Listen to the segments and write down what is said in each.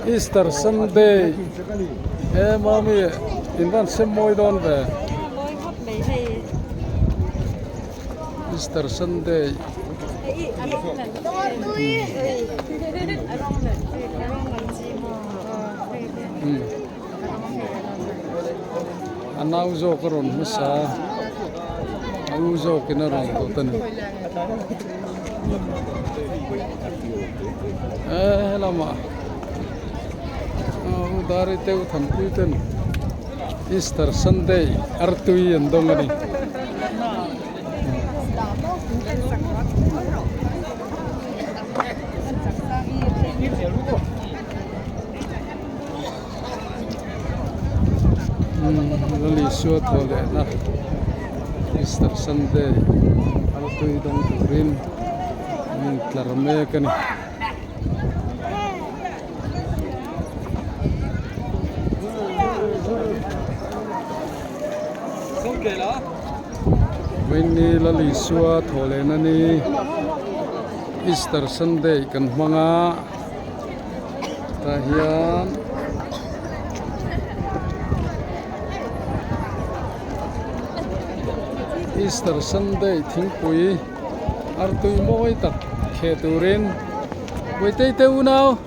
Easter Sunday he mami in van sem mawi dawn ve Easter Sunday. A nau zawk a rawn hmasa a, a u zawkin a rawn tawt a ni. Eee helamah u Dari te u Thanpui ten Easter Sunday artui an dawng a ni. Lalisua thaw lehna Easter Sunday artui dawng turin an intlar mek a ni. Vawiinni Lalisua thaw lehna ni Easter Sunday kan hmang a. Tah hian Easter Sunday thingpui artui mawi tak kheh turin Puitei te unau.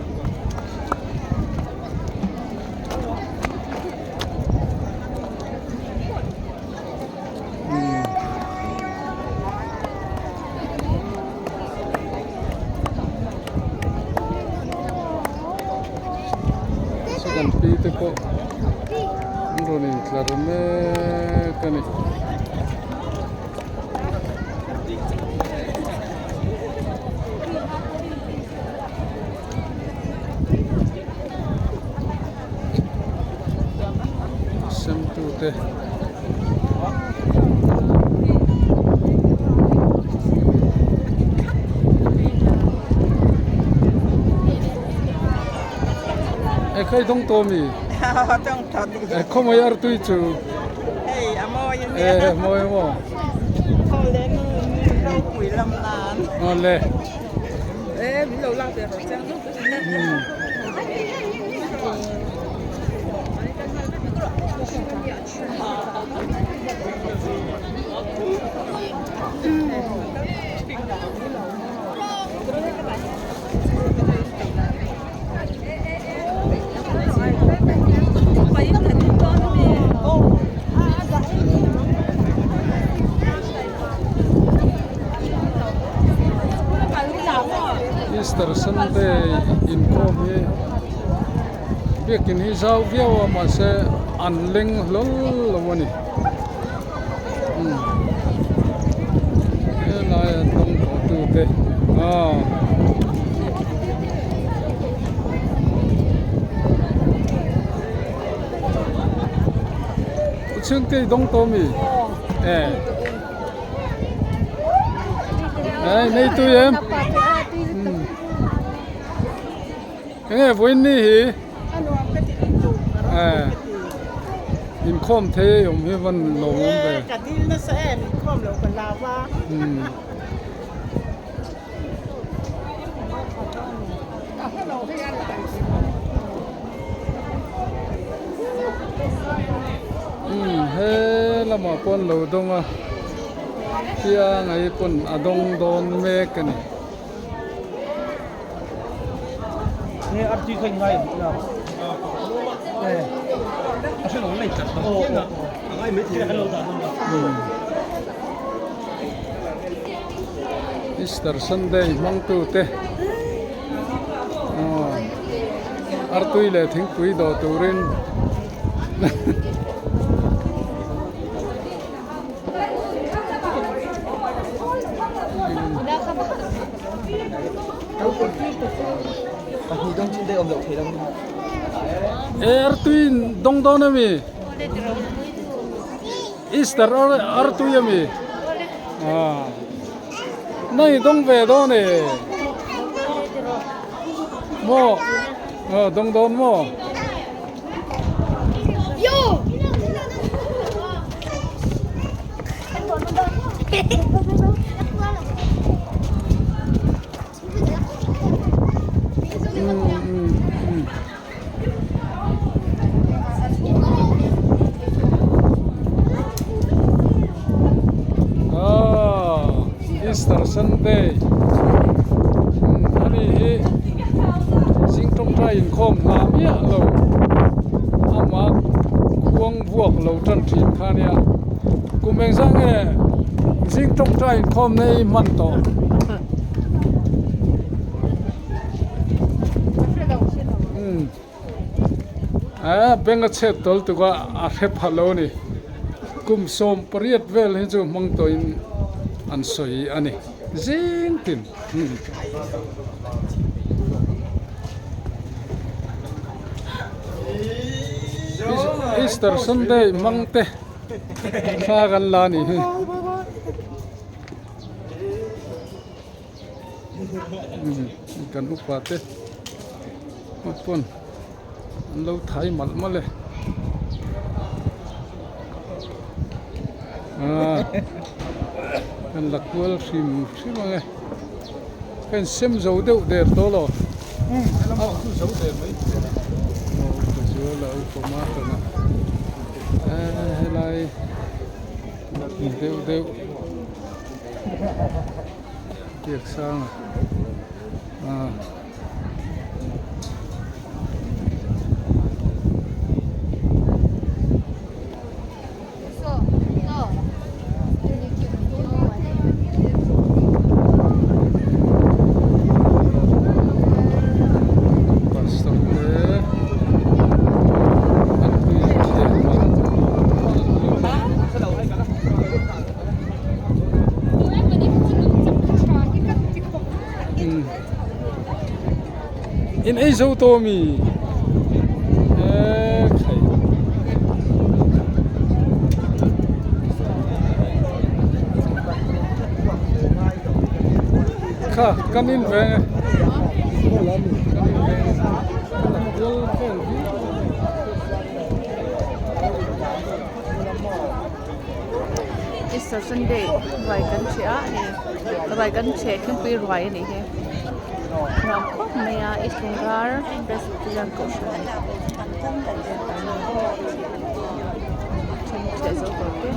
Kan pi te pawh an rawn intlar mek a ni. Semtute. E khai dong to mi. E khaw mai artui chu. E mawi maw. Awle. Easter Sunday inkhawm hi biakin hi zau viau a mahse an leng hlawl lo a ni helai a dawng tawh tu te aw chhungte i dawng tawh ami e Ei nei tui em enge vawiin ni hi inkhawm thei a awm hi van lawm awm ve he lamah pawh an lo dawng a pianga hi pawn a dawng dawn mek a ni. Easter Sunday hmangtute aw artui leh thingpui dawh turin e artui dawng dawn ami Easter artui ami ah. Nei dawng ve dawn e. Maw aw dawng dawn maw. Sunday ani hi zing tawngtai inkhawm hla miah lo amah khuang vuak lo tan thin kha nia kum engzah nge zing tawngtai inkhawm nei hman tawh. Aaa bank a chhet tawl tuk a a hre pha lo a ni kum 18 vel hi chu hmang tawhin an sawi a ni zing tin Easter Sunday hmang te thla kan la a nih hi. Kan upa te pawn an lo thai malh malh e aaa kan la kual hrim hrim ang e ka insem zo deuh der tawh lo zo der mai aw ka zual a upa mah a helai deuh deuh. Biak sang a ah. Pastor te an tui khel malh malh hlawm a. In ei zo tawh ami eee khai kha kan in veng e kan in veng e kual vel viau. Easter Sunday ruai kan ṭheh a hei ruai kan ṭheh thingpui ruai a nih hi nuam khawp mai a East Lungdar Presbyterian Kohhran ṭhen ṭheh zo tawh te.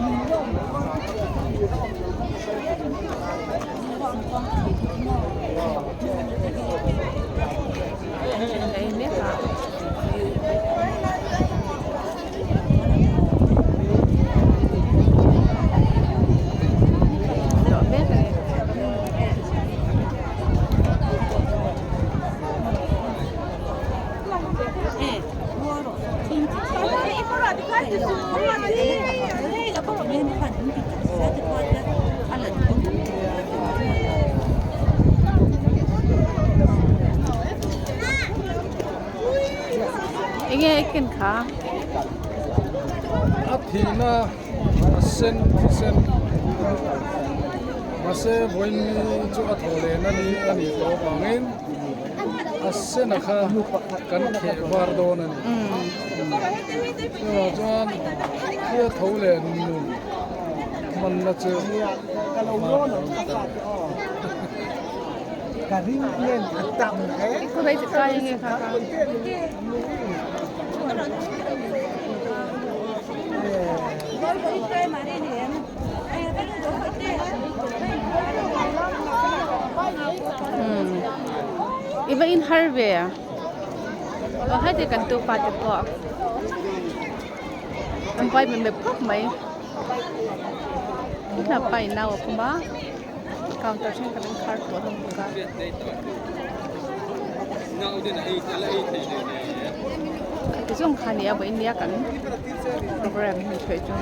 An ei mek a. Enge a ken kha? A thihna a sen thisen mahse vawiin chu a thaw lehna ni a nih tawh avangin a sena kha kan kheh var dawn a ni. Chuvang chuan khi a tho leh nun hmanna chu var a lo ni ta. I va in har ve a aw heti kan tu pa te pawh an vai mep mep khawp mai hlapa in nau a pawm a. Counter thenkhat an khar tawh hlawm bawk a. Khati zawng kha a ni a vawiin nia kan program hun chhuah chu.